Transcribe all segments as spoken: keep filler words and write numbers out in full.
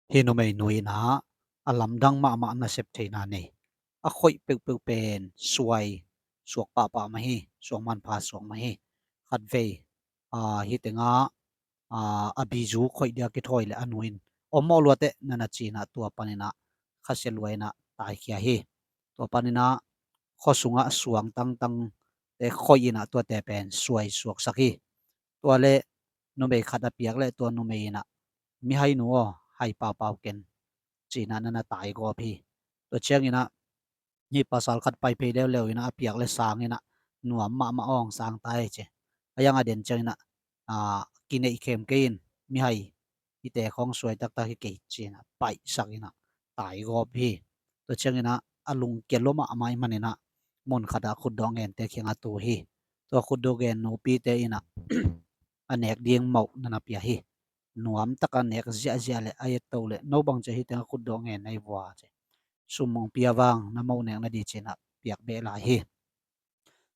Hi numei nu in ah a lamdang mahmah nasep theihna nei, a khoih peuhpeuh pen suai suak pahpah mah hi, suak manpha suak mah hi. Khatvei, aa, hi tengah, aa, a bizu khoih dia kithawi le a nu in, om mawh luateh, na na ci-in ah tua panin ah khasia lua in ah taikhia hi. Tua panin ah khua sungah suang tangtang te khoih in ah tuate pen suai suaksak hi. Tua le numei khat a piak le tua numei in ah, "Mihai nu aw, hai paupau ken," ci-in ah na na taigawp hi. Tua ciangin ah hi pasal khat pai phei leuleu in ah a piak le sang in ah, "Nuam mahmah awng, sang tai," ci. A yang a den ciangin ah, "Aa, kineih khem kei in, mihai hite khawng suai taktak hi kei," ci-in ah paihsak in ah taigawp hi. Tua ciangin ah a lungkia lua mahmah ahih manin ah mun khat ah khutdawh ngente kiangah tu hi. Tua khutdawh ngen nupite in ah a nek ding mawh na na pia hi. Nuam takin a nek ziahziah le a etto le, "No bang cia hi tengah khutdawh ngen na hi vua?" ci. "Sum hong pia vang na mawh nek nading," ci-in ah piak beh lai hi.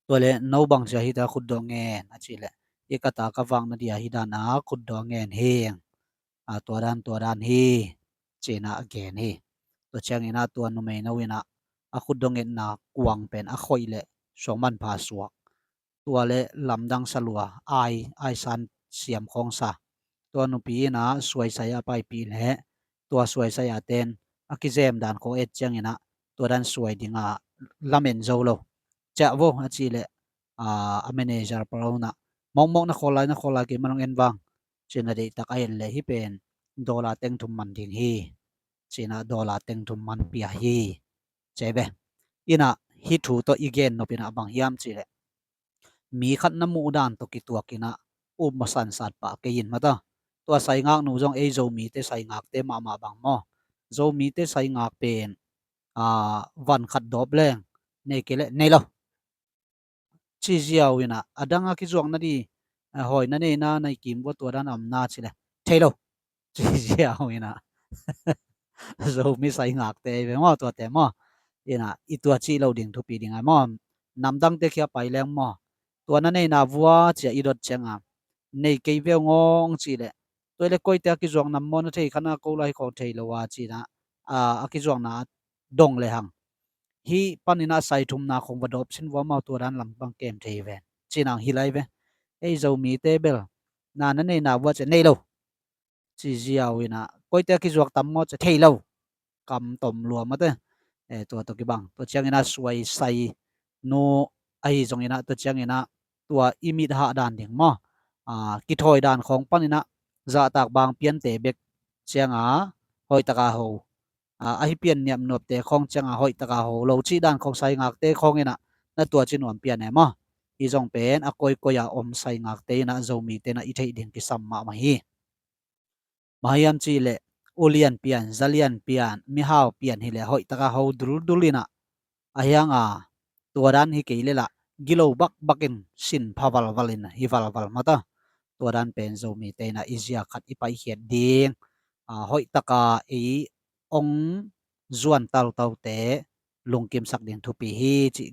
Tua le, "No bang cia hi tengah khutdawh ngen?" a cih le, "Hi ka ta ka vak nading a hi dan a khutdawh ngen hi. Aa, tua dan, tua dan hi," ci-in ah a gen hi. Tua ciangin ah tua numei nu in ah a khutdawh ngetna kuang pen a khoih le suak manpha suak, tua le lamdang sa lua, ai, aisan siam khawng sa. Tua nupi in ah suaisai a paipih le tua suaisai a ten a kizem dan khawng et ciangin ah tua dan suai ding a lamen zo lo. "Ciah vo," a cih le, aa, a manager pau in ah, "Mawkmawk, na khawl lai, na khawl lai, keimah nong en vang," ci-in ah deihtak a en le, "Hih pen dollar teng thum man ding hi," ci-in ah dollar teng thum man pia hi. Ci ve. In ah hih thu tawh i gen nop in ah bang hiam cih le, mi khat na muh dan tawh kituak in ah up mawhsansat pah kei in, mata. Tua saingaknu zong ei Zomite saingakte mahmah bang maw. Zomite saingak pen, aa, van khat dawp leng, "Nei kei le, nei lo," ci ziau in ah, "A dang a kizuak nading, a, hawi na neihna na i kim vua, tua dan a om na," ci le, "Thei lo," ci ziau in ah. Zomi saingakte hi ve maw, tuate maw. In ah i tua cih loh ding thupi ding a maw. Namdangte khia pai leng maw, "Tua na neihna vua," ci-a i dot ciangin, "Nei kei ve ung aw," ci le, "Tua le koite a kizuak nam maw, na thei kha na, ko lai khawng thei lo a," ci-in ah, aa, a kizuakna dong le hang, "Hih panin ah sai thumna khawng va dawp sin vua maw, tua dan lam bang kem thei ven," ci-in ah hi lai ve. Ei Zomite bel, "Na, na neihna vua," ci, "Nei lo," ci ziau in ah, "Koite a kizuak tam maw?" ci, "Thei lo." Kam tom lua mate. Eh, tua tawh kibang. Tua ciangin ah suaisai nu ahi zongin ah, tua ciangin ah tua i mit hah dan ding maw, aa, kithawi dan khawng panin ah zahtak bang piante bek ciangin hoih takin ho, aa, ahi pian niamnuamte khawng ciangin hoih takin ho lo cih dan khawng saingakte khawng in ah na tua ci nuam pian e maw. Hih zong pen a koikoi a om saingakte in ah Zomite in ah i theih ding kisam mahmah hi. Bang hiam cih leh ulian pian, zalian pian, mihau pian hi leh hoih takin ho duldul in ah, ahi hangin tua dan hi kei leh lah gilo bakbak in sin pha valval in hi valval mata. Tua dan pen Zomite in ah i zia khat i paikhiat ding, aa, hoih takin ei hong zuan taltalte lungkimsak ding thupi hi cih